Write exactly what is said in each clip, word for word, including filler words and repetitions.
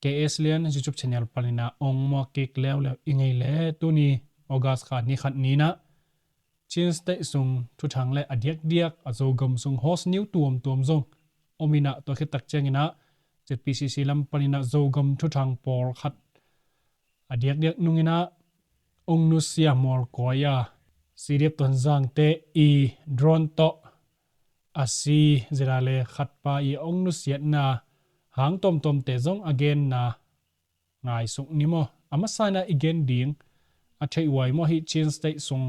K S Lian YouTube channel panin ah ong muak kik leuleu i ngei leh, tuni August kha ni khat ni-in ah Chin State sung thuthang le a diakdiak a Zogam sung host news tuamtuam zong om in ah, tua khit tak ciangin ah Z P C C lam panin ah Zogam thuthang pawlkhat a diakdiak nungin ah ong nusia mualkawi a, C D F Tonzangte i drone tawh a si zila le khatpa i ong nusiatna hang tuamtuamte zong a genna ngaisuk ni maw? A masa in ah i gen ding a theih huai maw, hih Chin State sung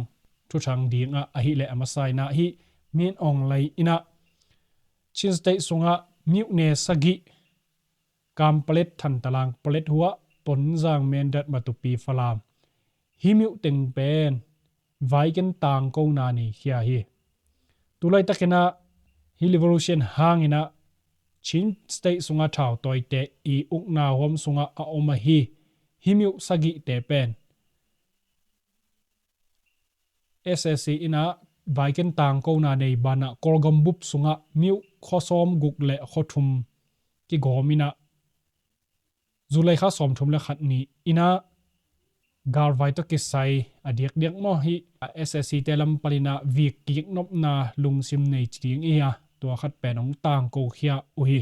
thuthang ding ah ahih leh a masa in ah hih Min Aung Hlaing in ah Chin State sungah myone sagih, Kanpalet, Thantlang, Paletwa, Tonzang, Mindat, Matupi, Falam, hih myo teng pen vaiken tangkona nei khia hi. Tulaitakin ah hih revolution hangin ah Chin State sungah thautawite i ukna huam sungah a om ahi hih myo sagihte pen S A C in ah vaiken tangkona nei banah Kawlgam bup sungah myo khua sawmguk le khua thum kigawm in ah July kha sawmthum le khat ni-in ah galvai tawh kisai a diakdiak maw, hih S A C te lam panin ah vik kik nopna lungsim nei ci ding i hi a, tua khat pen ong tangko khia uh hi.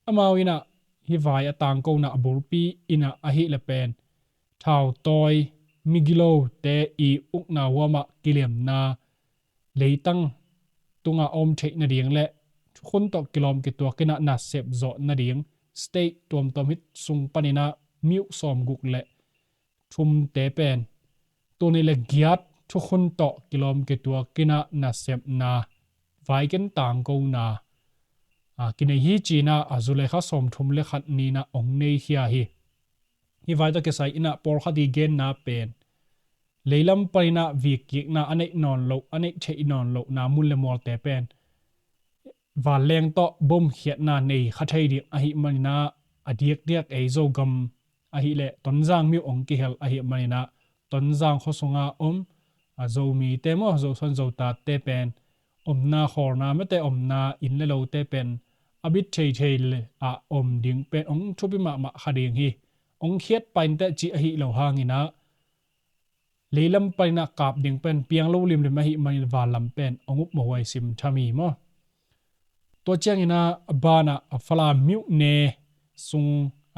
Amau in ah hih vai a tangkona a bulpi in ah ahih leh pen thautawi migilote i ukna huamah kilemna, leitang tungah a om theih nading le thukhun tawh kilawm kituak in ah nasep zawh nading state tuamtuam hih sung panin ah myo sawmguk le thumte pen tul nih le giat thukhun tawh kilawm kituak in ah nasepna vaiken tangkona a kinei hi ci-in ah a July kha sawmthum le khat ni-in ah ong nei khia hi. Hih vai tawh kisai in ah pawlkhat i genna pen leilam panin ah vik kikna a neih nawn loh, a neih theih nawn lohna mun le mualte pen vanleng tawh bomkhiatna nei kha thei ding ahih manin ah a diakdiak ei Zogam ahih leh Tonzang myo ong kihel ahih manin ah Tonzang khua sunga om a Zomite maw, Zosuan Zotate pen omna khawlna mate omna inn le lote pen a bit theithei le a om ding pen ong thupi mahmah kha ding hi. Ong khiat pah inteh cih ahi lo hangin ah leilam panin ah kap ding pen piang lo limlim ahih manin vanlam pen ong up mawhhuai sim tham hi maw? Tua ciangin ah a banah a Falam myone sung,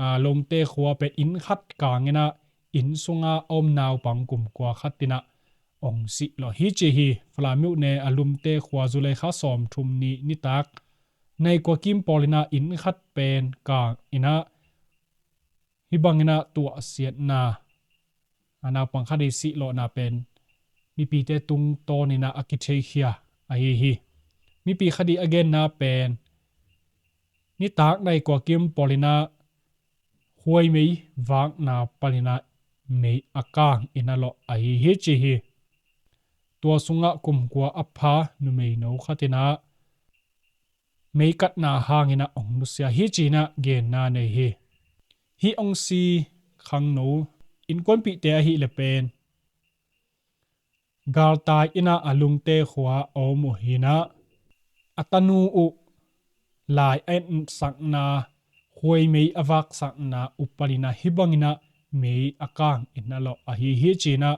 a, Lungte khua pen inn khat kangin ah inn sunga a om naupang kum kua khat in ah ong si lawh hi ci hi. Falam myone a Lungte khua July kha sawmthum ni nitak nai kua kim pawlin ah inn khat pen kangin ah hih bangin ah tuahsiatna, a naupang khat i si lawhna pen mipite tungtawnin ah a kitheikhia ahi hi. Mipi khat i a genna pen nitak nai kua kim pawlin ah khuaimei vakna panin ah mei a kangin a lawh ahi hi ci hi. Tua sungah kum kua a pha numeino khat in ah mei katna hangin ah ong nusia hi ci-in ah genna nei hi. Hih ong si khangno innkuanpihte ahih leh pen galtai in ah a Lungte khua a om uh hi-in ah a tanu uh lai a etsakna, khuaimei a vaksakna uh panin ah hih bangin ah mei a kangin a lawh ahi hi ci-in ah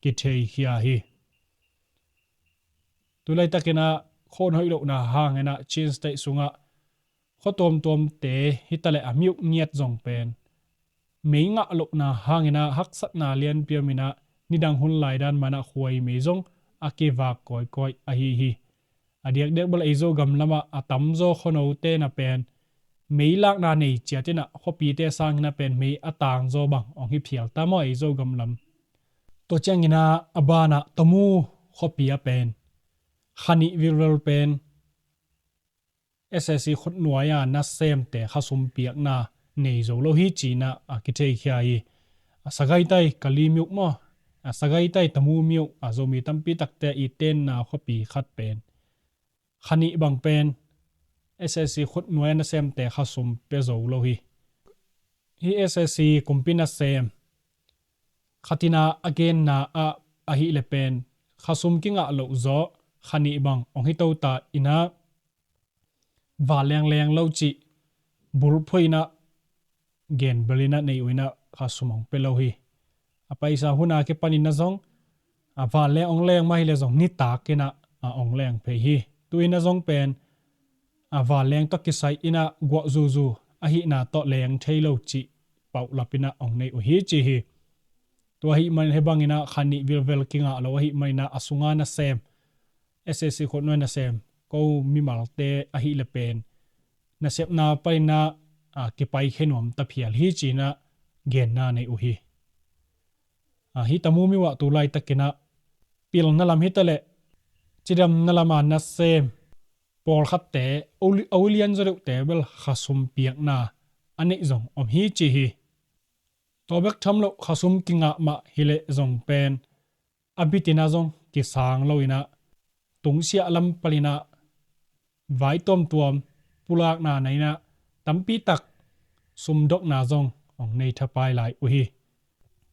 kitheikhia hi. Tulaitakin ah khua hoih lohna hangin ah Chin State sungah khua tuamtuamte hi ta leh a myo ngiat zong pen mei ngah lohna hangin ah haksatna lianpi om in ah nidang hun lai dan manah khuaimei zong a kivak kawikawi ahi hi. A diakdiak bel ei Zogam lamah a tamzaw khuanote na pen mei lakna nei ciat in ah khuapite sangin ah pen mei a tangzaw bang ong hi phial ta maw ei Zogam lam? Tua ciangin ah a banah Tamu khuapi ah pen kha nih vilvel pen S A C khutnuai a nasemte khasum piakna nei zo lo hi ci-in ah a kitheikhia hi. A Sagaitai Kali myo maw, a Sagaitai Tamu myo, a Zomi tampi takte i tenna khuapi khat pen kha nih bang pen S A C khutnuai a nasemte khasum pia zo lo hi. Hih S A C kumpi nasem khat in ah a genna ah ahih leh pen khasum kingah loh zaw kha nih bang ong hi to ta in ah vanleng leng lo cih bulphuh in ah gen bel in ah nei uh in ah khasum hong pia lo hi. A paisa hun a kipan in ah zong a vanleng hong leng mah hi leh zong nitak in ah a hong leng phei hi. Tu in ah zong pen a vanleng tawh kisai in ah guah zuzu ahihna tawh leng thei lo cih paulap in ah hong nei uh hi ci hi. Tua ahih manin hih bangin ah kha nih vilvel kingah lo ahih manin ah a sunga nasem, S A C khutnuai nasem, ko mimalte ahih leh pen nasepna panin ah a kipai khia nuam ta phial hi ci in ah genna nei uh hi. A, hih Tamu myo ah tu laitakin ah pilna lam hi ta leh cidamna lam a nasem pawlkhatte, a ul-, a ulian zaw deuhte bel khasum piakna a neih zong om hi ci hi. Tua bek tham loh khasum kingah mah hi leh zong pen a bitin ah zong kisang lo in ah tungsiah lam panin ah vai tuamtuam pulakna nei in ah tampi tak sumdokna zong hong nei thapai lai uh hi.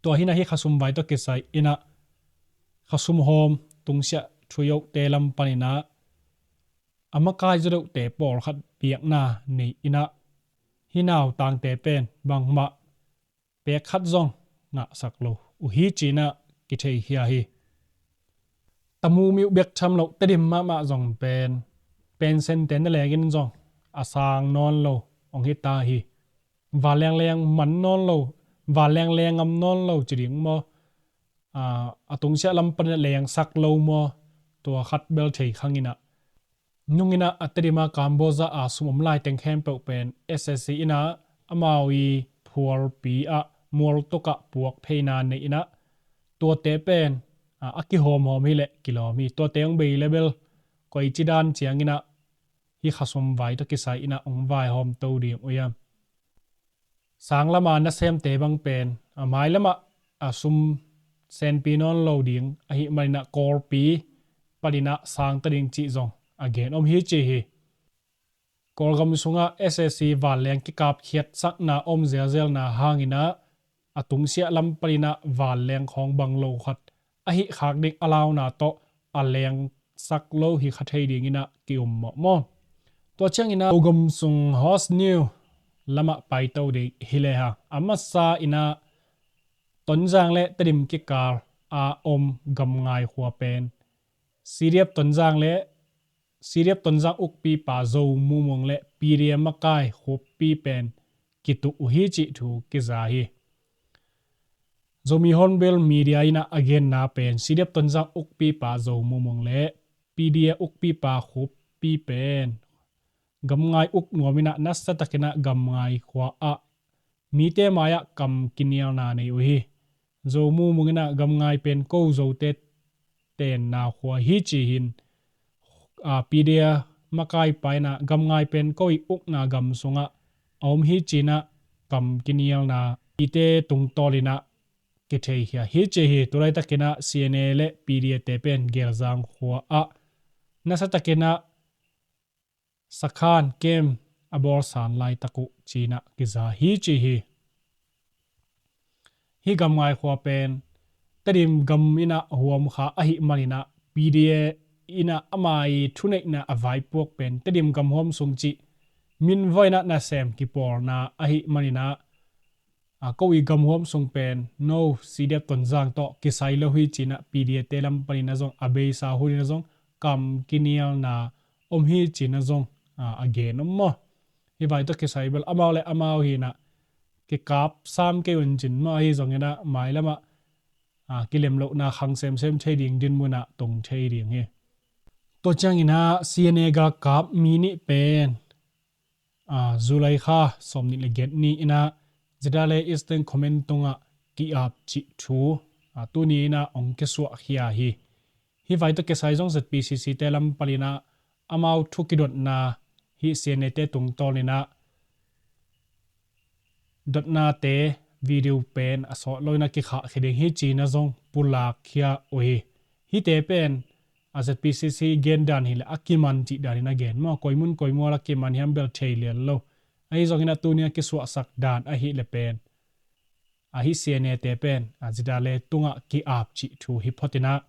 Tua hi in ah hih khasum vai tawh kisai in ah khasum hawm tungsiah thuyohte lam panin ah a makai zaw deuhte pawlkhat piakna nei in ah hih nautangte pen bangmah pek khat zong ngahsak lo uh hi ci in ah kithei khia hi. Tamu myo bek tham loh Tedim mahmah zong pen pensente na lengin zong a sang nawn lo hong hi ta hi. Vanleng leng man nawn lo, vanleng leng ngam nawn lo ci ding maw? A, a tungsiah lam panin ah lengsak lo maw? Tua khat bel thei khang in ah nung in ah a Tedim a Kamboja a sum om lai teng khempeuh pen S A C in ah amau i phualpi ah mualtuk ah puak pheina nei in ah tuate pen a, a kihawmhawm hi leh kilawm hi. Tuate hong bei leh bel koici dan ciangin ah hih khasum vai tawh kisai in ah hong vaihawm to ding uh hiam? Sang lam a nasemte bang pen a mai lam ah a sum senpi nawn lo ding ahih manin ah Kawlpi panin ah sang ta ding cih zong a gen om hi ci hi. Kawlgam sungah S A C vanleng kikapkhiatsakna om zelzelna hangin ah a tungsiah lam panin ah vanleng khawng bang lo khat ahih khak ding a launa tawh a lengsak lo hi kha thei ding in ah ki-um mawhmaw. Tua ciangin ah Zogam sung host new lam ah paito ding hi lehang, a masa in ah Tonzang le Tedim kikal a om Gamngai khua pen C D F Tonzang le C D F Tonzang ukpipa Zo Mu Mung le P D A makai khuapi pen kituh uh hi cih thu kiza hi. Zomi Hornbill Media in ah a genna pen C D F Tonzang ukpipa Zo Mu Mung le P D A ukpipa khuapi pen Gamngai uk nuam in ah nasatakin ah Gamngai khua ah mite mai-ah kam kinialna nei uh hi. Zo Mu Mung in ah Gamngai pen ko Zote tenna khua hi ci hi in, a, P D A makaipa in ah Gamngai pen ko i ukna gam sungah a om hi ci in ah kam kinialna mite tungtawl in ah kitheikhia hi ci hi. Tulaitakin ah C N A le P D A te pen Gelzang khua ah nasatakin ah sakhan kem a bawlsan laitak uh ci in ah kiza hi ci hi. Hih Gamngai khua pen Tedim gam in ah huam kha ahih manin ah P D A in ah ama i thuneihna a vaipuak pen Tedim gam huam sung cih min voi in ah nasem kipawlna ahih manin ah a, ko i gam huam sung pen no C D F Tonzang tawh kisai lo hi ci in ah P D A te lam panin ah zong a beisa hun in ah zong kam kinialna om hi ci in ah zong, a, a gen om maw? Hih vai tawh kisai bel amau le amau hi in ah kikap sam kei un cin maw? Ahi zongin ah mailam ah, a, kilem lohna khang semsem thei ding dinmun ah tong thei ding hi. Tua ciangin ah C N A galkap mi nih pen a, July kha sawmnih le giat ni in ah Zidale Eastern Command tungah ki-ap cih thu, a, tuni in ah hong kisuahkhia hi. Hih vai tawh kisai zong Z P C C te lam panin ah amau thu kidotna hih C N A te tungtawn in ah dotnate video pen a sawt lo in ah kikhahkhia ding hi ci in ah zong pulakkhia uh hi. Hihte pen a Z P C C gen dan hi leh a kiman cih dan in ah gen maw, koi mun koi mual a kiman hiam bel thei lian lo. Ahi zongin ah tuni a kisuahsak dan ahih leh pen a hih C N A te pen a Zidale tungah ki-ap cih thu hi phot in ah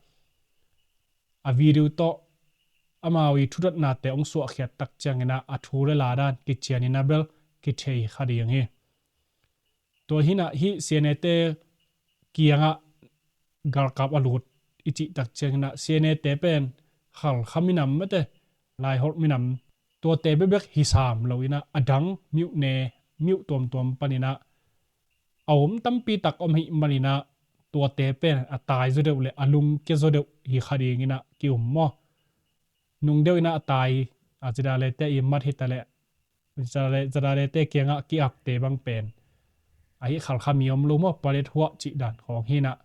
a video tawh amau i thudotnate hong suahkhiat tak ciangin ah a thu le la dan kician in ah bel kithei kha ding hi. Tua hinah hih C N A te kiangah galkap a lut i cih tak cianginah C N A te pen Halkha minam mate, Laiholh minam, tuate bekbek hi sam loinah a dang myone, myo tuamtuam paninah a om tampi tak om ahih maninah tuate pen a tai zaw deuh le a lungkia zaw deuh hi kha dinginah ki-um maw? Nung deuh inah a tai, a, Zadalete i mat hitaleh, Zadale, Zadalete kiangah ki-apte bang pen ahi Halkha mi om lo maw, palet huah cih dan khawng hinah.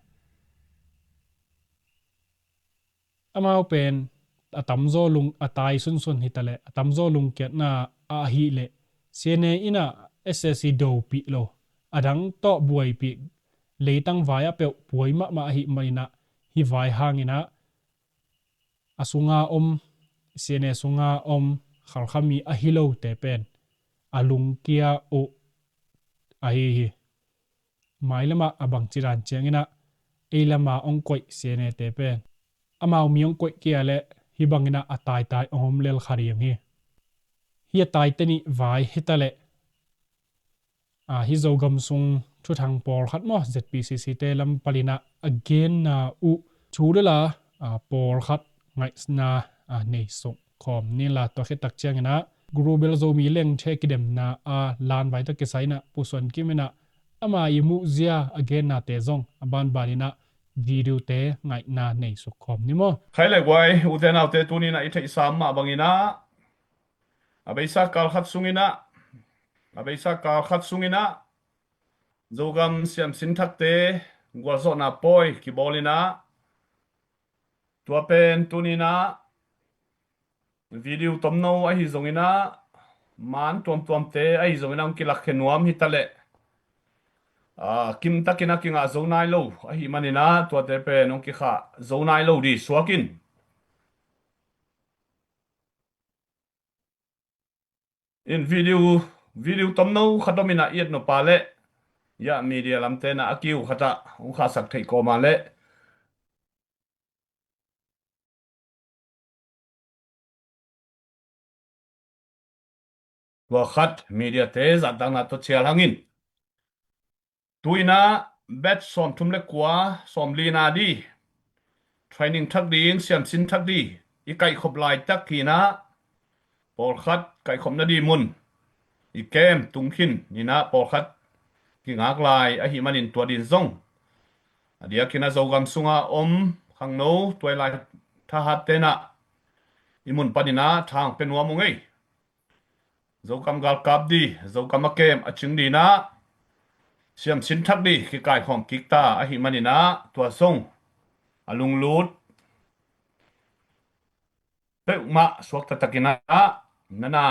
Amau pen a tamzaw lung, a tai sunsun hitaleh a tamzaw lungkiatna ahih leh C N A inah S A C dopih lo, a dang tawh buaipih, leitang vai ah peuh puai mahmah ahih maninah hih vai hanginah a sunga om, C N A sunga om Halkha mi ahi lote pen a lungkia uh ahi hi. Mailamah a bangci dan cianginah ei lama ong koih C N A te pen amau mi ong koih kia leh hih banginah a taitai ong om lel kha ding hi. Hih a taite nih vai hitaleh, a, hih Zogam sung thuthang pawlkhat maw, Z P C C te lam paninah a genna uh thu dela, a, pawlkhat ngaihna, a, nei suk khawm ninla, tua khit tak cianginah Guru Bel Zomi Lengthe kidemna a lan vai tawh kisai inah Pu Suan Kim inah ama i muhzia a gennate zong a banbaninah video te ngaihna nei suk khawm ni maw? Khai le guai, ute naute, tuninah i theihsa mah banginah a beisa kal khat sunginah, a beisa kal khat sunginah Zogam siamsin thakte gualzawhna pawi kibawlinah tua pen tuninah video tomno ahi zonginah man tuamtuamte ahi zonginah hong kilakkhia nuam hitaleh, a, kimtakin a kingah zo nai lo ahih maninah tuate pen hong kikhah zo nai lo ding suakin. In video, video tomno khat om inah i et nop a leh, ya, media lamte inah a kiu khatah hong khahsak theih kawm a leh tua khat mediate zahtakna tawh cial hangin. Tuinah batch sawmthum le kua, sawmlina ding training thak ding, siamsin thak ding i kaihkhop laitak hinah pawlkhat kaihkhopna ding mun i kem tung khin inah pawlkhat kingak lai ahih manin tua ding zong a diakin a Zogam sunga om khangno tuailai thahat tenah i mun paninah thang pe nuam ung ei. Zogam galkap ding, Zogam a kem a cing dinginah siamsin thak ding kikaikhawm kik ta ahih maninah tua zong a lunglut peuhmah suakta takinah nana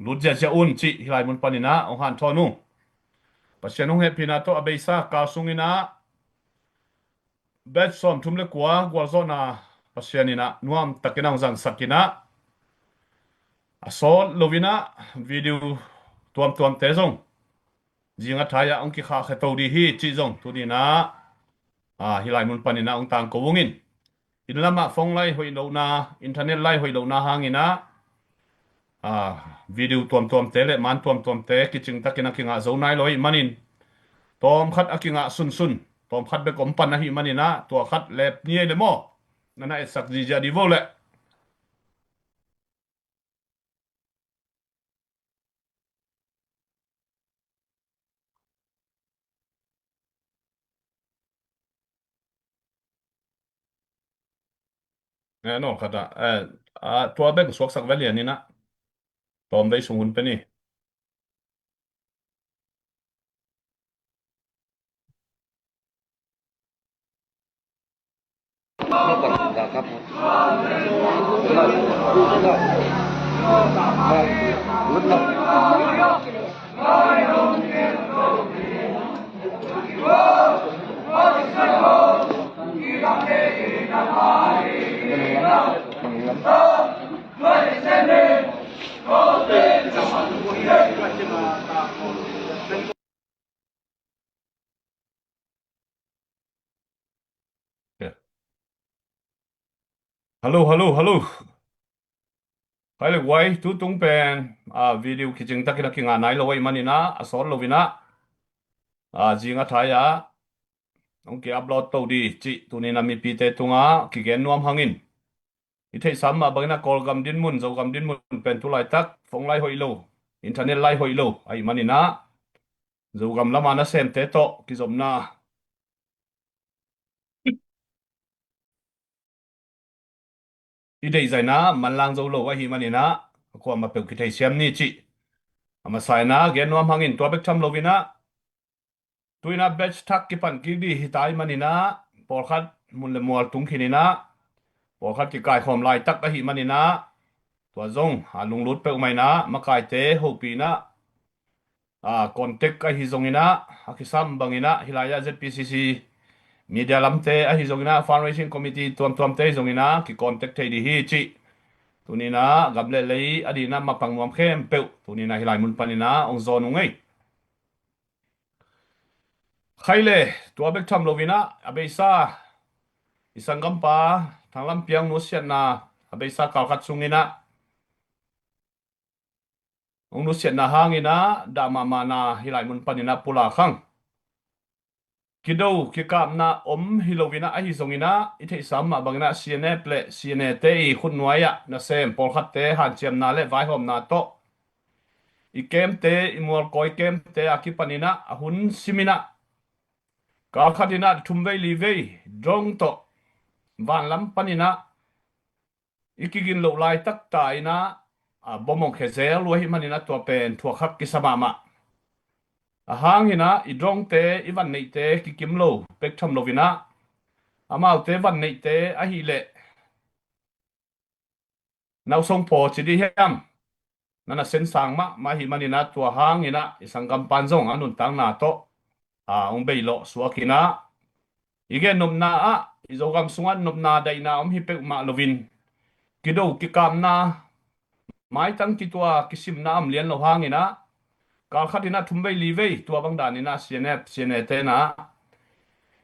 lut ziazia un cih hih lai mun paninah hong hanthawn uh. Pasian hong hehpihna tawh a beisa kal sunginah batch sawmthum le kua gualzawhna Pasian inah nuamtakin a hong zangsak inah a sawt loinah video tuamtuamte zong zinga thai-ah hong kikhahkhia to ding hi cih zong tuninah, a, hih lai mun paninah hong tangko ungin. Inn lamah phone lai hoih lohna, internet lai hoih lohna hanginah, a, video tuamtuamte le man tuamtuamte kicingtakin a kingah zo nai lo ahih manin tawmkhat a kingah sunsun, tawmkhat bek om pan ahih maninah tua khat lep ni ei le maw? Nana etsak zizia ding vo leh. Eh, no, khat ah, eh, ah, tua bek suaksak ve lian inah tawm vei sung hun pe ni. Hallo, hallo, hallo. Hai le guai, tutung pen, a, video kicingtakin a kingah nai lo ahih maninah a sawt loinah a, zing a thai ah hong ki-upload to di cih tuni-in a mipite tungah kigen nuam hangin, i theihsa mah bangin a Kawlgam dinmun, Zogam dinmun pen tu laitak phone lai hoih lo, internet lai hoih lo ahih manin ah, Zogam lam a nasemte tawh kizopna i deihzah in ah manlang zo lo ahih manin ah, a kuamah peuh kitheisiam ni cih a masa in ah gen nuam hangin, tua bek tham lo-in ah, tu-in ah batch thak kipan kik di hi ta ahih manin ah, pawlkhat mun le mual tung khin in ah, pawlkhat kikaikhawm laitak ahih manin ah, tua zong a lunglut peuhmah in ah, makaite hopih in ah, a, contact ahi zongin ah, a kisam bangin ah, hih lai-ah Z P C C media lamte ahi zongin ah, fundraising committee tuamtuamte ahi zongin ah, ki-contact thei di hi cih tuni-in ah gam le lei a ding in ah mapang nuam khempeuh tuni-in ah hih lai mun panin ah hong zawn ung ei. Khai le, tua bek tham lo-in ah, a beisa i sanggampa Thang Lam Piang nusiatna, a beisa kalkhat sungin ah hong nusiatna hangin ah, dah mahmahna hih lai mun panin ah pulak hang. Kido kikapna om hi lo-in ah, ahi zongin ah, i theihsa mah bangin ah C N F le C N A te i khutnuai ah nasem pawlkhatte hanciamna le vaihawmna tawh i kemte, i mualkawi kemte a kipanin ah a hun simin ah, kalkhatin ah thum vei li vei drone tawh vanlam panin ah i kigin loh laitak ta-in ah, a, bom hong khia zel uh ahih manin ah, tua pen thuakkhak kisa mahmah. A hangin ah i drone-te, i van neihte kikim lo bek tham lo-in ah, amaute van neihte ahih leh na uh song paw ci di hiam, na nasem sang mahmah ahih manin ah, tua hangin ah i sanggampa in zong a nuntakna tawh, a, hong bei lawh suak in ah, i gen nopna ah, i Zogam sungah nopna daihna om hi peuhmah lo-in, kido kikapna, maitang kitua kisimna om lian lo hangin ah, kalkhatin ah thum vei li vei, tua bang danin ah C N F, C N A te in ah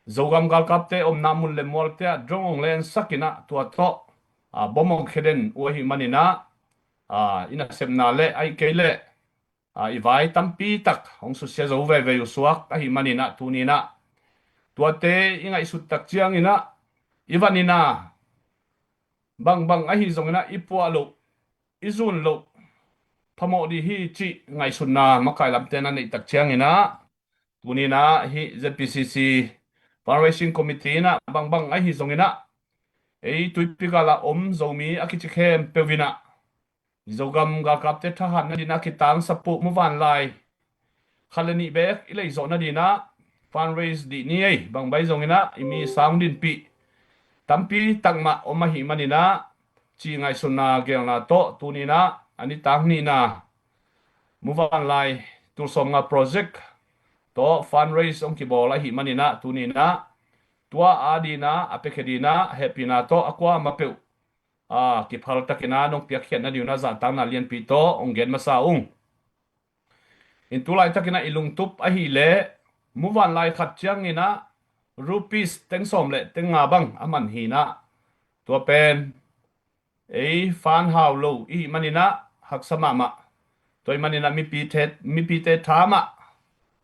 Zogam galkapte omna mun le mualte ah drone hong lensak in ah, tua tawh, a, bom hong khia den uh ahih manin ah, a, i nasepna le ahih kei leh, a, i vai tampi tak hong susia zo veve uh suak ahih manin ah, tuni-in ah tuate i ngaihsut tak ciangin ah, i vanin ah bangbang ahi zongin ah i puah loh, i zun loh phamawh di hi cih ngaihsutna makai lamte na neih tak ciangin ah, tuni-in ah hih Z P C C fundraising committee in ah bangbang ahi zongin ah, ei tuipi gal ah om Zomi a kici khempeuh in ah, Zogam galkapte thahatna dingin a kitangsap uh muvanlai khat le nih beek i leizawh nadingin ah fundraise dih ni ei, bang bang zongin ah i mi sang dinpih tampi tak mah om ahih manin ah, cih ngaihsutna gelna tawh tuni-in ah a nitak nihna muvanlai tul sawmnga project tawh fundraise hong kibawl ahih manin ah, tuni-in ah tua adingin ah a piakhia dingin ah hehpihna tawh a kuamah peuh, a, kiphaltakin ah nong piakkhiat nadingin ah zahtakna lianpi tawh hong gen masa ung. In tu laitakin ah i lungtup ahih leh muvanlai khat ciangin ah rupees teng sawm le teng nga bang a man hi-in ah, tua pen ei fund hau lo i hih manin ah haksa mahmah. Tua ahih manin ah mipite, mipite tha mah,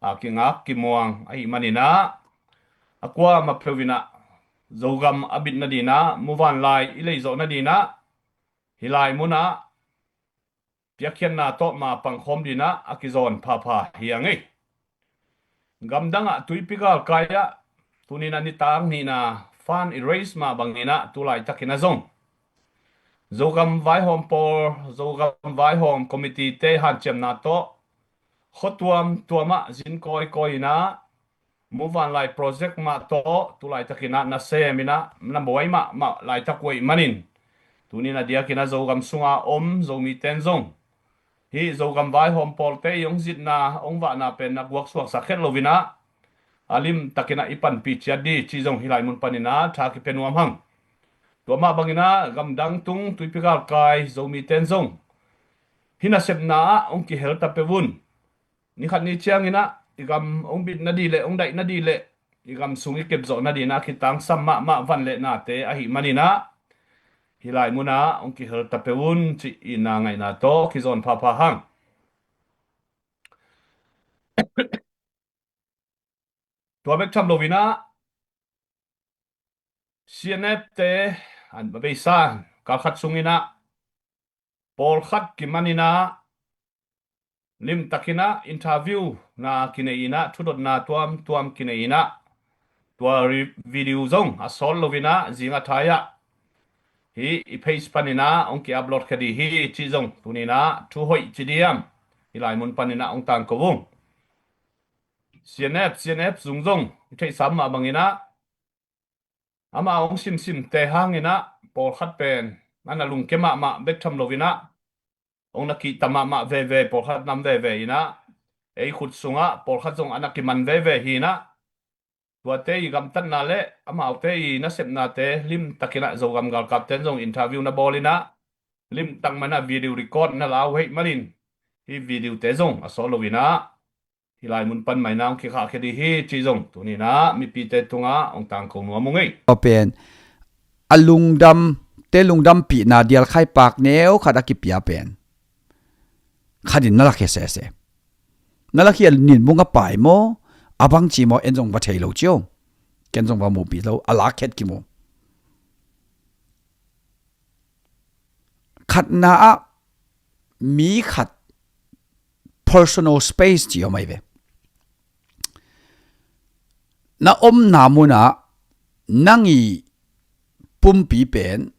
a, kingak kimuang ahih manin ah, a kuamah peuh in ah Zogam a bit nadingin ah, muvanlai i leizawh nadingin ah, hih lai mun ah piakkhiatna tawh mapang khawm dingin ah a kizawn phapha hi ing ei. Gamdang ah tuipi galkai ah tuni-in ah nitak nihna fund i raise mah bangin ah tu laitakin ah zong Zogam vaihawm pawl, Zogam vaihawm committee te hanciamna tawh khua tuamtuam ah zin kawikawi in ah muvanlai project mah tawh tu laitakin ah nasem in ah na buai mahmah laitak uh ahih manin, tuni-in a diakin ah Zogam sunga om Zomite in zong hih Zogam vaihawm pawlte i hong zitna, hong vahna pen na guaksuaksak het lo-in ah, a limtakin ah i panpih ciat di cih zong hih lai mun panin ah tha kipia nuam hang. Tua mah bangin ah gamdang tung tuipi galkai Zomite in zong hih nasepna ah hong kihel ta peuh un. Ni khat ni ciangin ah i gam hong bit nading le hong daih nading le i gam sung i kep zawh nadingin ah kitangsam mahmah van le nate ahih manin ah, hih lai mun ah hong kihel ta peuh un cih itna ngaihna tawh kizawn phapha hang. Tua bek tham loinah C N F te an beisa kalkhat sunginah pawlkhat kimaninah limtakinah interview na kinei inah thudotna tuamtuam kinei inah tua video zong a sawt loinah zinga thai-ah hi i page paninah hong ki-upload kha di hi cih zong tuninah thu hoih ci diam hi lai mun paninah hong tangko ung. C N F, C N F zung zong i theihsa mah banginah ama hong simsimte hanginah pawlkhat pen a na lungkia mahmah bek tham loinah hong na kihta mahmah veve, pawlkhat nam veve inah ei khut sungah pawlkhat zong a na kiman veve hinah tuate i gamtatna le amaute i nasepnate limtakinah Zogam galkapten zong interview na bawlinah limtak manah video record na lau heih manin hi videote zong a sawt loinah hi lai mun pan maina hong kikhahkhia di hi cih zong tuninah mipite tungah hong tangko nuam ung ei. Tua pen a lungdamte lungdampihna dialkhai pak neu khat a kipia pen khatin na lakhia sese. Na lakhia nin mung a pai maw, a bangci maw, en zong va thei lo cio. Ken zong va muhpih lo, a lakhiat kimu. Khatna ah mi khat personal space ci om ai ve. Na omna munah nang i pumpi pen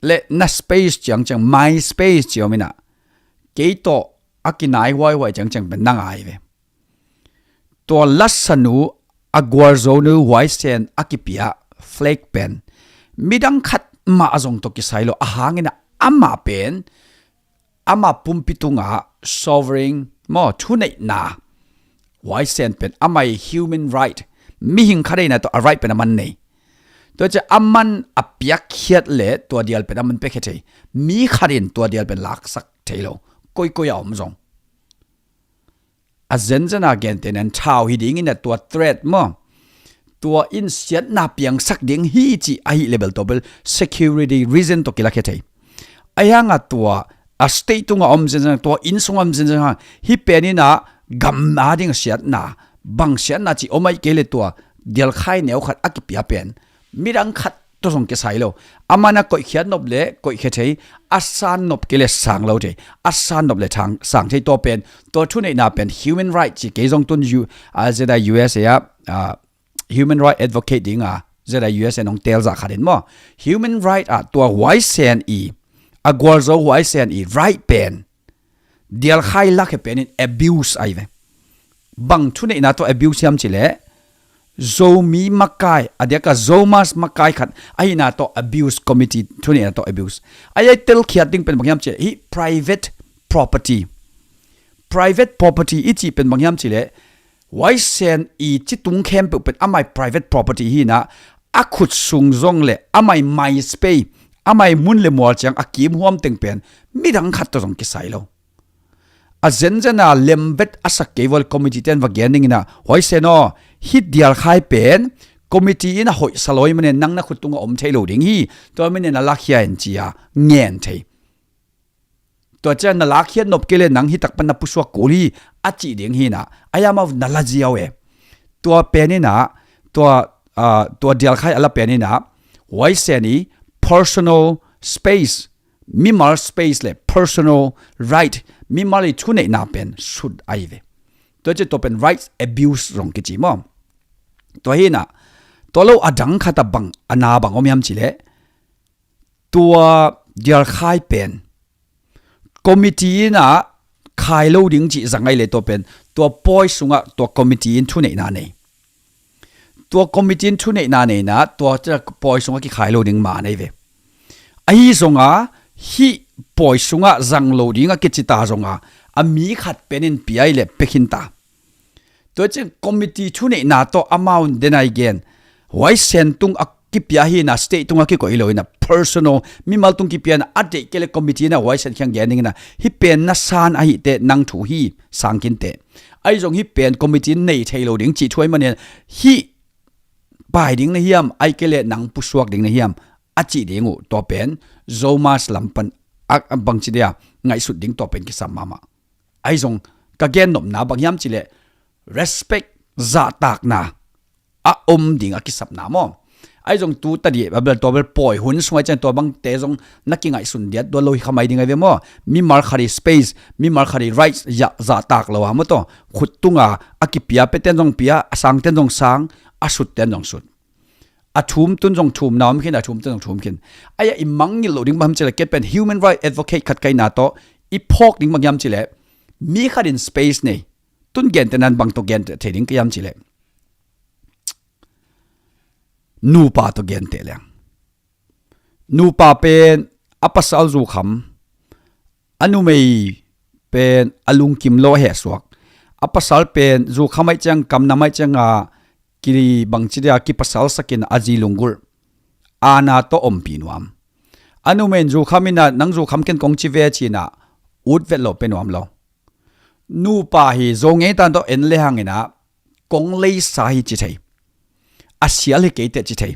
le na space ciangciang, my space ci om inah kei tawh a kinai huaihuai ciangciang pen nang ai ve. Tua lasanu a gualzonu huaisen a kipia flag pen midang khat mah a zong tawh kisai lo a hangin amah pen ama pumpi tungah sovereign maw, thuneihna huaisen pen amai human right, mihing khadeina tawh a right pen a man nei. Tua cia a man a piakkhiat le tua dial pen a man piakkhiat thei. Mi khatin tua dial pen laksak thei lo. Koikoi a om zong a zenzen a gente nan thau hi dingin a tua threat maw, tua in siatna piangsak ding hi ci ahi level tua bel security reason tawh kilakhia thei. A hianga tua a state tunga om zenzen, tua inn sunga om zenzen hang hi peninah gam a ding siatna, bang siatna ci om aih kei le tua dialkhai neu khat a kipia pen midang khat tawh zong kisai lo. A man a koihkhiat nop le koihkhia thei, a san nop kei le sang lo thei, a san nop le thang sang thei. Tua pen tua thuneihna pen human right ci kei zong tun U, a, zeda U S A a, a, human right advocate dinga zeda U S A nong telzah khatin maw, human right ah tua huaisen i, a gualzo huaisen i right pen dialkhai lakhia penin abuse ai ve. Bang thuneihna tawh abuse hiam cileh Zomi makai a diaka Zomas makai khat ahina tawh abuse committee thuneihna tawh abuse. Ai ai telkhiat ding pen bang hiam cileh hi private property. Private property i cih pen bang hiam cileh huaisen i citung khempeuh pen amai private property hina a khut sung zong le amai my space, amai mun le mual ciang a kimhuam teng pen midang khat tawh zong kisai lo. A zenzen a lemvet a sak kei vua le committee ten va gen dingin a huaisen aw, hi dialkhai pen committee in a hoihsa lawi manen nang na khut tunga om thei lo ding hi, tua manen a lakhia in ci a ngen thei. Tua ciang na lakhiat nop kei le nang hitak pan na pusuak kul hi a cih ding hina a yamau na la ziau e. Tua peninah tua, ah, tua dialkhai a la peninah huaisen i personal space, mimal space le personal right, mimal i thuneihna pen sut ai ve. Tua ci tua pen rights abuse zong kici maw. Tua hinah tua lo a dang khat a bang a na bang om hiam cileh tua dialkhai pen committee inah khai lo ding cih zang ai le tua pen tua pawi sungah tua committee in thuneihna nei. Tua committee in thuneihna neina tua pawi sungah kikhai lo ding ma nei ve. Ahi zonga hih pawi sungah zang lo ding a kicita zonga a mi khat penin piai le pekhinta. Tua ciang committee thuneihna tawh amau denai gen huaisen tung a kipia hina state tunga kikoih lo ina personal mimal tung kipia ina a deih kei le committee ina huaisen khiang gen dingina hi pen na san ahite nang thu hi sangkinte. Ai zong hi pen committee nei thei lo ding cih thuai manin hi pai ding na hiam ai kei le nang pusuak ding na hiam a cih ding uh tua pen Zomas lam pan a bangci dia ngaihsut ding tua pen kisam mahmah. Ai zong ka gen nopna bang hiam cileh respect zahtakna a om ding a kisapna maw? Ahi zong tu tadi a bel tua bel pawi hun sung ai ciang tua bangte zong na kingaihsun diat tua lo hi khamai ding ai ve maw? Mimal khat i space, mimal khat i rights zahtak lo a maw taw? Khut tunga a kipia, peten zong pia, a sangten zong sang, a sutten zong sut. A thum tun zong thum na om khin, a thum tun zong thum khin. Aia i mangngilh lo ding bang hiam cileh, ken pen human right advocate khat kaina tawh i phawk ding bang hiam cileh, mi khat in space nei, tun gente nan bang tawh gente thei ding ka hiam cileh, nupa tawh gente leng. Nupa pen a pasal zukham, a numei pen a lungkim lo a hehsuak. A pasal pen zukham ai ciang, kamnam ai cianga kibangci dia kipasal sakin a zi lunggulh, aana tawh ompih nuam. A numei in zukham ina, nang zukham ken kong ci ve cina ut vet lo pe nuam lo. Nupa hi zo ngei tan tawh en le hangina kong leisa hi ci thei, a sial hi kei teh ci thei.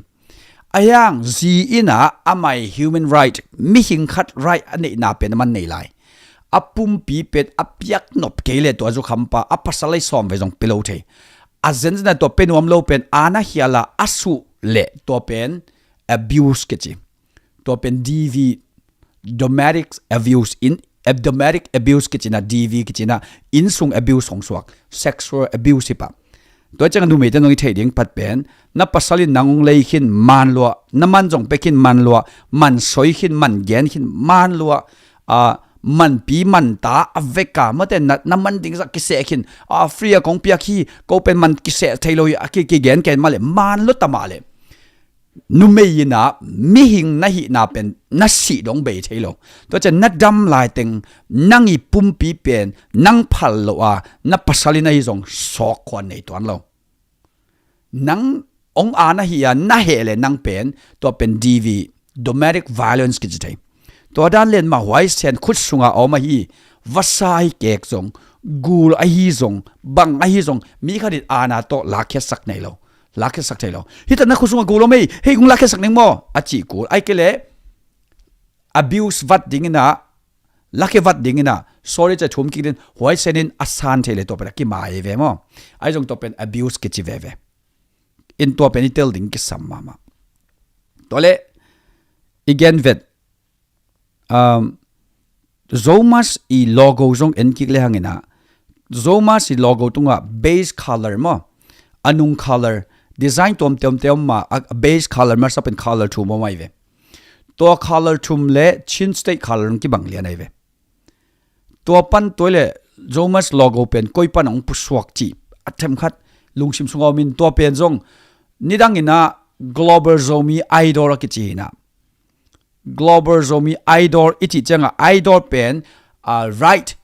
A hiang zi ina amai human right, mihing khat right a neihna pen a man nei lai. A pumpi pen a piak nop kei le tua zukhampa a pasal ei sawm ve zong pe lo thei. A zenzena tua pe nuam lo pen aana hiala a suh le tua pen abuse kici. Tua pen D V, domestic abuse, in, eh, domestic abuse kicina, D V kicina, innsung abuse hong suak, sexual abuse hi pah. Tua ciang a numeite nong i theih ding phat pen, na pasal in nang hong lei khin man lua, na man zong pe khin man lua, man soi khin, man gen khin man lua, a, manpi manta a veka mate na, na man ding zah kiseh khin, a, free a kong piak hi, ko pen man kiseh thei lo hi, a ki, kigen ken mah le, man lua ta mah le. Numei ina mihing na hihna pen na sih dong bei thei lo. Tua ciang na dam laiteng nang i pumpi pen nang phal lo a, na pasal in ahi zong sawk khuan nei tuan lo. Nang ong a na hi a, na heh le nang pen, tua pen D V, domestic violence kici thei. Tua dan len mah huaisen khut sunga a om ahi, vasa hi kek zong, gul ahi zong, bang ahi zong, mi khat in aana tawh lakkhiatsak nei lo. Lakkhiatsak thei lo. Hita na khut sunga gul om ei, hei kong lakkhiatsak ning maw? A cih kul. Ai kei le abuse vat dingina, lakhia vat dingina, sorry ca thum kik din, huaisen in a san thei le tua pen a kimai ve maw? Ai zong tua pen abuse kici veve. In tua pen i tel ding kisam mahmah. Tua le i gen vet, um, Zomas i logo zong en kik le hangina, Zomas i logo tunga base color maw, a nung color, design tuam tuam tuam ma, a base color ma, sa pen color thum om ai ve. Tua color thum le Chin State color kibang lian ai ve. Tua pan tua le Zomas logo pen koi pan hong pusuak cih a themkhat lungsim sunga om in, tua pen zong nidang ina Global Zomi Idol a kici ina. Global Zomi Idol i cih cianga Idol pen, a, right,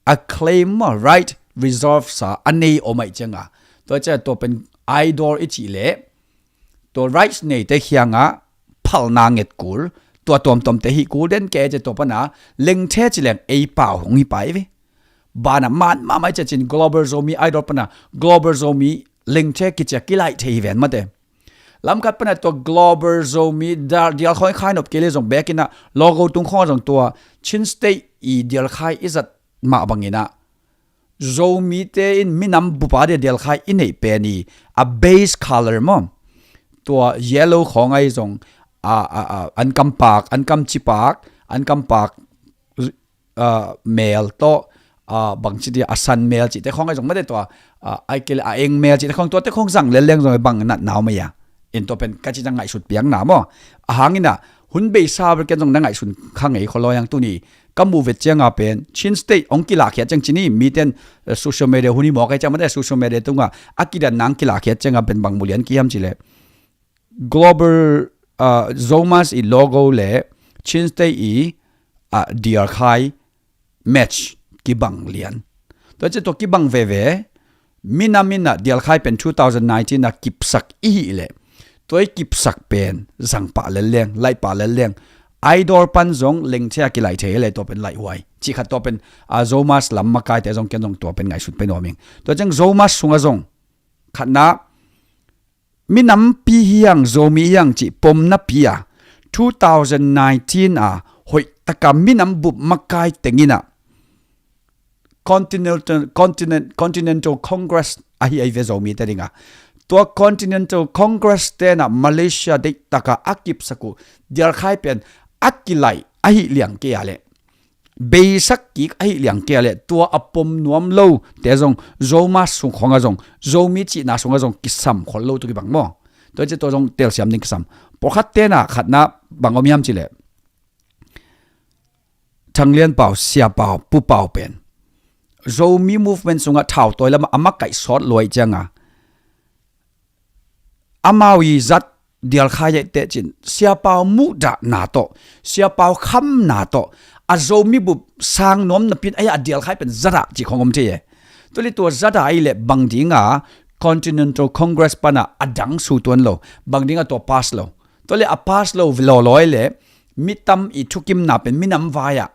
a claim, right, reserve sa a nei om ai cianga. Tua cianga tua pen Idol i cih le tua rights neite khianga phalna nget kul, tua tuamtuamte hi kul den ke cia tua pana lengthe ci leng ei pau hong hi pai ve. Bana man mamai cia cin Global Zomi Idol pana Global Zomi lengthe kicia kilaih thei hi ven mate. Lamkhat pana tua Global Zomi dial khawng i khai nop kei le zong bekina logo tung khawng zong tua Chin State i dial khai i zat mah bangina Zomite in minam bupa dia dial khai i neih pen i a base color maw? Tua yellow khawng ai zong a, a, a, an kampak, an kamcipak, an kampak, a, mel tawh, a, bangci dia a san mel cihte khawng ai zong mate tua, a, ai kei le a eng mel cihte khawng tuate khawng zang lel leng zong bang natna om ai a. In tua pen ka ci ciang ngaihsut piakna maw? A hangina hun beisa bel ken zong na ngaihsun kha ngei kholo yang tuni ka muh vet cianga pen Chin State hong kilahkhiat ciang cini miten, eh, social media hun hi mawk ai ciang mate social media tunga a kidan nang kilahkhiat cianga pen bang mulian kihiam cile Global, ah, Zomas i logo le Chin State i, ah, dial khai match kibang lian. Tua ci tua kibang veve, minam ina dial khai pen two thousand nineteen a kipsak i hi le. Tua i kipsak pen zang pah lel leng, laih pah lel leng. Idol pan zong lengthea kilaih thei le tua pen laih huai. Ci khat tua pen, ah, Zomas lam makaite zong ken zong tua pen ngaihsut pen nuam ing. Tua ciang Zomas sunga zong khatna, minampi hiang, Zomi hiang cih pomna pi a, two thousand nineteen a hoih taka minam bup makai tengina Continental, Continent, Continental Congress ahi ai ve Zomite dinga. Tua Continental Congress tenah Malaysia deihtaka a kipsak uh dialkhai pen a kilaih ahi liang kei a leh, beisak kik ahi liang kei a leh, tua a pom nuam lo te zong Zomas sung khawngah zong, Zomi cihna sungah zong kisam khol lo tu kibang maw? Tua ci tua zong telsiam ding kisam. Pawlkhat tenah khatna bang om hiam cileh, Thang Lian Pau, Sia Pau, Pu Pau pen Zomi movement sungah thau tawi lamah a makaih sawt luai cianga amau i zat dialkhai aih teh cin, Sia Pau muhdahna tawh, Sia Pau khamna tawh a Zomi bup sang nuam napi in a dialkhai pen zadah cih khong om thei e. Tua leh tua zadah aih leh bang dinga Continental Congress panah a dang su tuan lo, bang dinga tua pass lo. Tua leh a pass lo lawlawi leh mitam i thukimna pen minam vai-ah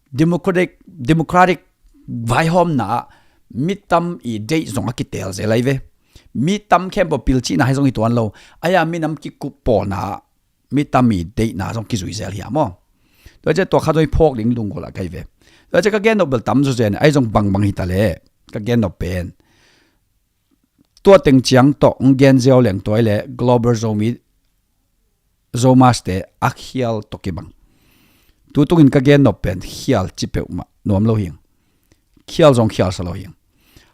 democratic, democratic vaihawmna ah mitam i deih zong a kitel zel ahi ve. Mitam khempeuh pilcihna hi zong hi tuan lo. Ahi a minam kikup pawlna ah mitam i deihna zong kizui zel hi a maw? Tua ciah tua kha zong i phawk ding lunggulh ah ka hi ve. Tua ciah ka gennop bel tam zawzen ahi zong bangbang hi ta leh ka gennop pen tua teng ciang tawh hong gen ziau leng tua aih leh Global Zomi, Zomas te a khial tawh kibang. Tu tungin ka gennop pen khial ci peuhmah nuam lo hing. Khial zong khial sa lo hing.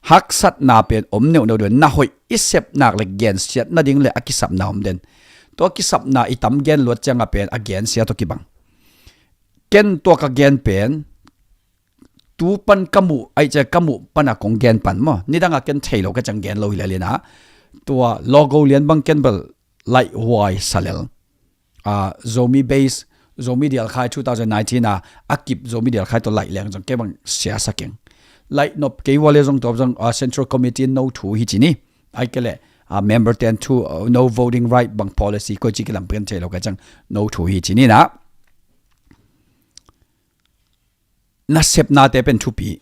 Haksatna pen om neuhneuh deuh, na hoih i sep nak leh gensiat nading leh a kisapna om den. Tua kisapna i tam gen luat ciangah pen a gensia tawh kibang. Ken tua ka gen pen tu pan ka muh, aih ciah ka muh pana kong gen pan maw? Nidangah ken thei lo ka ciang gen lo hi leh lianah tua logo lian bang ken bel laih huai sa lel. Ah, Zomi base, Zomi dialkhai two thousand nineteen a a kip Zomi dialkhai tawh laih leng zong kei bang siasa keng. Laih nop kei ua leh zong tua zong, ah, Central Committee no thu hi ci ni. Aih kei leh, ah, member ten thu, ah, no voting right bang policy koi ci kilam pen thei lo ka ciang no thu hi ci ni na. Nasepna te pen thupi.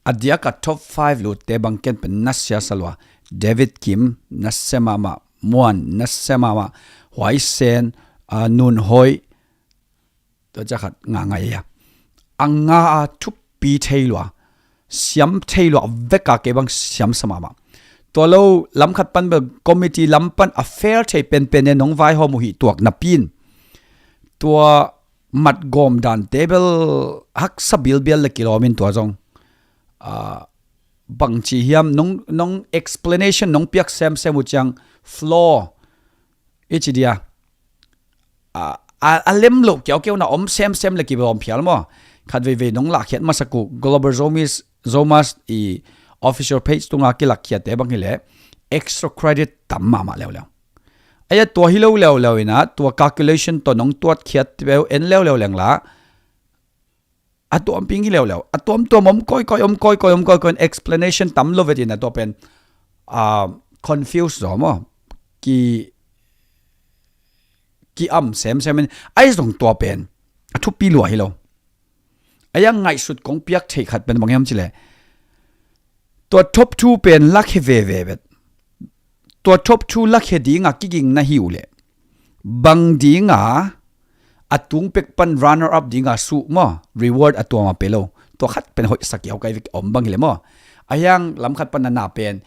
A diaka top five lut te bang ken pen nasia sa lua. David Kim, nasia mahmah. Muan, nasia mahmah. Huai Sen, ah, Nun Hoih. Tua ciah khat nga ngai a. A nga a thupi thei lua. Siam thei lua veka kei bang siam sa mahmah. Tua lo lam khat pan bel committee lam pan a fair thei penpen e nong vaihawm uh hi tuak napi in. Tua matgawm dan te bel haksa bilbial leh kilawm in tua zong. Ah, bangci hiam nong, nong explanation nong piak semsem uh ciang flaw i ci dia. Ah, a, a lem loh kiaukiau na om semsem leh kilawm phial maw? Khat veivei nong lahkhiat masak uh Global Zomis, Zomas i official page tunga kilakkhiat te bang hi leh extra credit tam mahmah leuleu. Aih a tua hi lo leuleu inah tua calculation tawh nong tuatkhiat peuh en leuleu leng la a tuamping hi leuleu. A tuamtuam om koikoi, om koikoi, om koikoi, explanation tam lo vetin a tua pen, ah, confuse zaw maw? Ki, ki am semsem in aih zong tua pen a thupi lua hi lo. Aih a ngaihsut kong piak theih khat pen bang hiam cileh tua top two pen lakhia veve vet. Tua top two lakhia dinga kiging na hi uh leh bang dinga a tung pek pan runner up dinga suh maw? Reward a tuama pe lo. Tua khat pen hoihsak kiau kai vek om bang hi leh maw? A hiang lam khat pan na na pen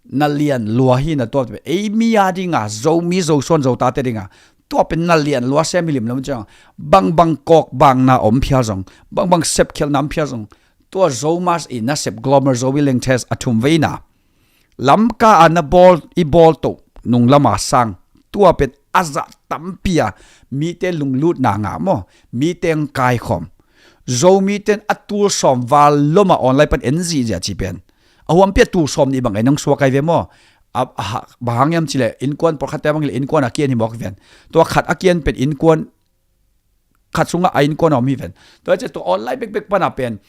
na lian lua hi na tua pen ei mi a dinga Zomi Zosuan Zotate dinga tua pen na lian lua sem hi limlam ciang bangbang kawk bangna om phial zong, bangbang sepkhialhna om phial zong, tua Zomas i nasep Global Zomi Leng Test a thum veina lamka a na bawl i bawl toh nung lama sang tua pen a zah tampi a mite lunglutna ngah maw? Mite ang kaikhawm. Zomite in a tul sawm val loma online pan en zihziah ci pen a huampi a tul sawm nih bang en ang suak ai ve maw? A, a, bang hang hiam cileh innkuan pawlkhatte bang hileh innkuan a kian hi mawk ven. Tua khat a kian pen innkuan khat sungah a innkuan a om hi ven. Tua ciah tua online bekbek pana pen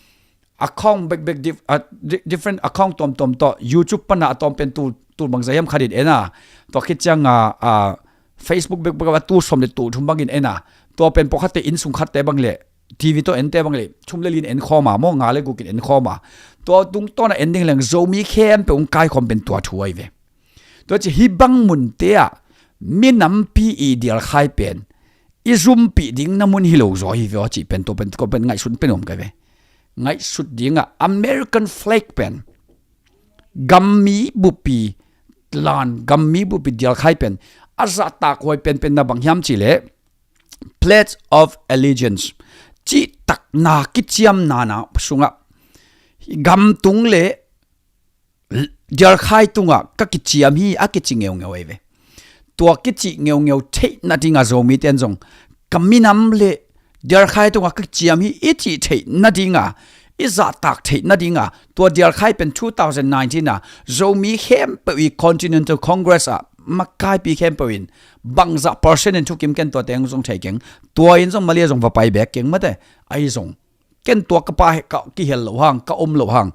account bekbek dif-, ah, di-, different account tuamtuam tawh YouTube pana a tawm pen tul, tul bangzah hiam khatin en a. Tua khit cianga, ah, Facebook bekbek a tul sawm le tul thum bangin en a. Tua pen pawlkhatte inn sung khatte bang le TV tawh ente bang le thum le li in en khawm a maw, nga le guk in en khawm a. Tua tungtawna en ding leng Zomi khempeuh hong kaikhawm pen tua thu ahi ve. Tua ci hih bang munte ah minampi i dialkhai pen i zumpih ding na mun hi lo zaw hi ve aw cih pen tua pen, tua pen ngaihsut pen om kai ve. Ngaihsut dingah American flag pen gammi bupi lan gam mi bulpi dialkhai pen a zahtak huai penpen na bang hiam cih leh Pledge of Allegiance cihtakna kiciamna na sungah gam tung le dialkhai tungah ka kiciam hi a kici ngeungeu ei ve. Tua kici ngeungeu theih nadingah Zomite in zong ka minam le dialkhai tungah ka kiciam hi i cih theih nadingah, i zahtak theih nadingah tua dialkhai pen two thousand nineteen ah Zomi khempeuh i Continental Congress ah makaipi khempeuh in bangzah percent in thukim ken tua teng zong thei keng. Tua in zong mali a zong va pai bek keng mate. Ahi zong ken tua ka pa ka kihel lo hang, ka om lo hang,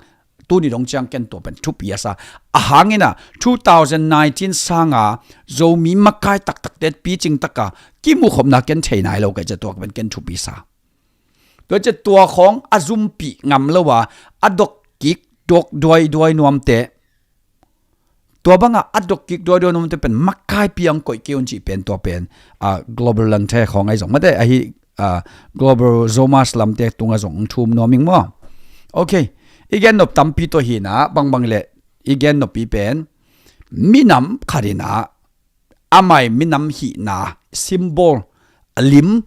tuni dong ciang ken tua pen thupi a sa. A hangin ah two thousand nineteen sanga Zomi makai taktakte picing taka kimukhopna ken thei nai lo ka cia, tua pen ken thupi sa. Tua cia tua khawng a zumpih ngam lo a, a dokkik dok duaiduai nuamte, tua bangah a dokkik duaiduai nuamte pen makaipi ang koih kei un cih pen tua pen a global langte khawng ahi zong mate ahi, a global Zomas lamte tungah zong thum nuam ing maw? Ok, i gen nop tampi tawh hinah bangbang le i gen noppi pen minam khat inah amai minam hihna symbol a lim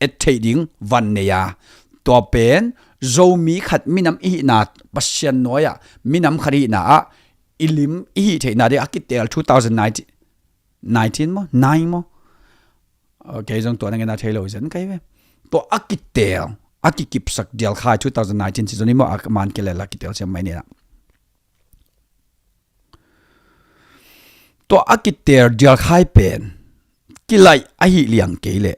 et theih ding van nei a, tua pen Zomi khat minam i hihna Pasian nuai-ah minam khat i hihna ah i lim i hih theihna ding a kiteel two thousand nineteen, nineteen maw, nine maw? Kei zong tua na ngen a thei lo zen kai ve. Tua a kiteel a kikipsak dialkhai two thousand nineteen season i maw, a man kilel a kiteel siam mai ni na. Tua a kiteel dialkhai pen kilaih ahi liang kei leh,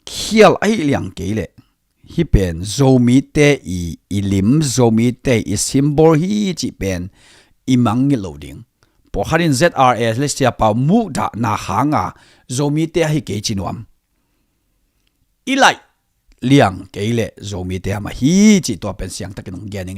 khial ahi liang kei leh, hih pen Zomite i, i lim, Zomite i symbol hi cih pen i mangngilh lo ding. Pawlkhat in Z R A le siapa muhdahna hanga Zomite ahi kei ci nuam. I laih liang kei leh Zomite amah hi cih tua pen siangtakin hong gen ing.